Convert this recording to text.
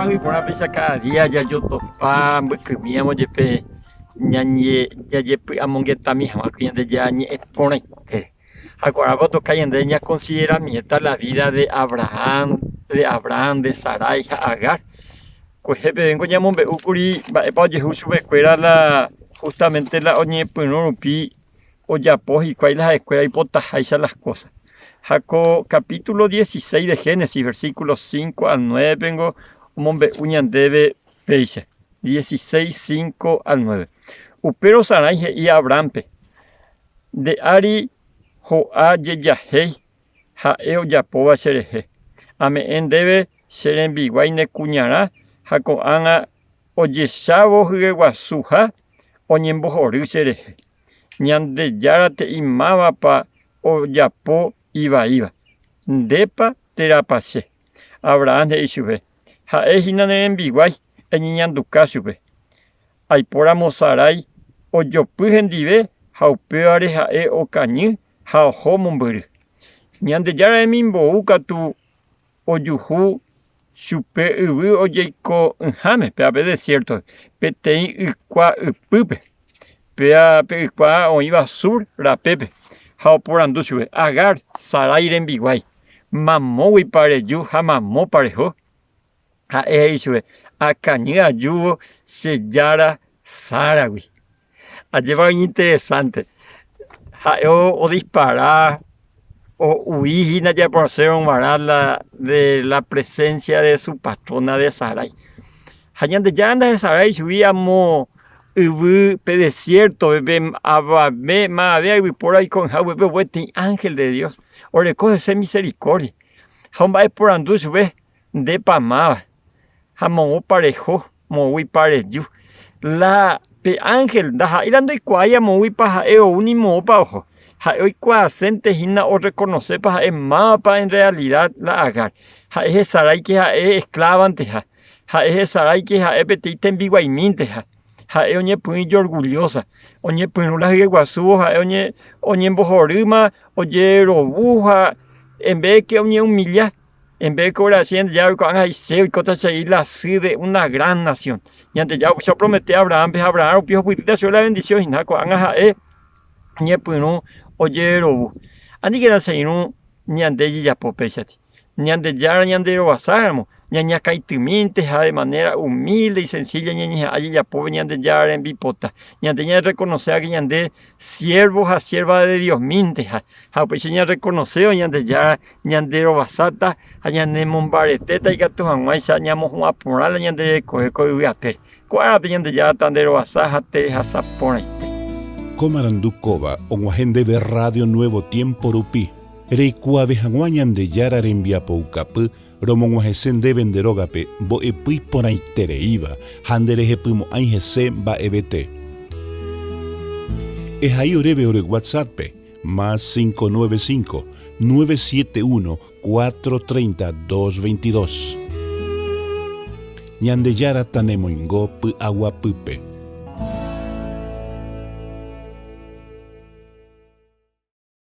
Ajépa iporã péicha káda día jajotopa mbykymíramo jepe ñañe jajepy'amongetami hag̃ua ko Ñandejára ñe'ẽ porãite. Ha ko'ág̃a otoka ñande ñakonsideramiéta la vida de Abraham, de Abrán, de Sarái ha Agar. Kuehe pevéngo ñamombe'u kuri mba'épa ojehu chupekuéra la justamente la oñepyrũ rupi ojapo hikuái la ha'ekuéra oipotaháicha las kósa. Ha ko capítulo 16 de Génesis, versículo 5 al 9 pengo omombe'u ñandéve péicha, 16, 5 al 9. Upérõ Sarái he'i Abránpe, Nde ári ho'a jejahéi ha'e ojapóva cherehe. Ame'ẽ ndéve che rembiguái ne kuñarã ha ko'ág̃a ojechávo hyeguasuha oñembohory cherehe. Ñandejára te'i mávapa ojapo ivaíva, ndépa térãpa che. Abraham he'i chupe, Ha'e hína ne rembiguái, eñeñanduka chupe. Aipóramo Sarái ojopy hendive ha upévare ha'e okañy ha oho mombyry. Ñandejára remimbou katu ojuhu chupe yvy ojeiko'ỹháme, péva pe desiértope, peteĩ ykua ypýpe, péva pe ykua oĩva sur rapépe, ha oporandu chupe, Agar, Sarái rembiguái, mamóguipa reju ha mamópa reho? Ha'e he'i chupe, Akañy ajúvo che jára Sáragui. Ajépa iñinteresánte. Ha'e odispara ouí hína japorosérõ g̃uarã la de la presencia de su patrona de Sarái. Ha Ñandejára ndahesarái chugui amo yvy pe desiértope avave mavave yvypóra oiko'ỹha upépe peteĩ ánhel de Dios oreko hese misericordia ha omba'eporandu chupe ndépa máva ha moõpa reho moõguipa reju. La pe ánhel ndaha'éi la ndoikuaái amóguipa ha'e ou ni moõpa oho. Ha'e oikuaasénte hína orrekonosépa ha'e mávapa en rrealida la Agar. Ha'e hesaráike ha'e esklávanteha. Ha'e hesaráike ha'e peteĩ tembiguaimínteha. Ha'e oñepyrũ ijorgullósa. Oñepyrũ la hyeguasúvo ha'e oñembohorýma, ojerovu ha en vez ke oñeumilla. En vez ko oración Ñandejára oikuaág̃a he'i, Che oikóta chegui la sy de una gran nación. Ñandejára upéicha opromete Abrahánpe ha Abrahán rupi ohupytýta chupe la bendición hína. Ko'ág̃a ha'e oñepyrũ ojerovu. Aníkena che irũ ñande jejapo péichati. Ñandejára ñanderovasáramo, ñañakãitymínte ha de manera humilde y sencilla ñañeha'ã jejapópe Ñandejára rembipota. Ñande ñarrekonoséva que ñande siervo ha sierva de Diosmínteha, ha upéicha ñarrekonoséva Ñandejára ñanderovasáta ha ñanemombaretéta ikatu hag̃uáicha ñamohu'ã porã la ñande rekove ko yvy apére. Ko árape Ñandejára tanderovasa ha terehasa porãite. Ko marandu kóva og̃uahẽ ndéve Radio Nuevo Tiempo rupi, reikuaave hag̃ua Ñandejára rembiapoukapy romog̃uahẽse ndéve nde rógape mbo'epy iporãitereíva ha nderehepymo'ãi hese mba'evete. Ehai oréve ore WhatsApp-pe, más 595 971 430 222. Ñandejára tanemoingo py'aguapýpe.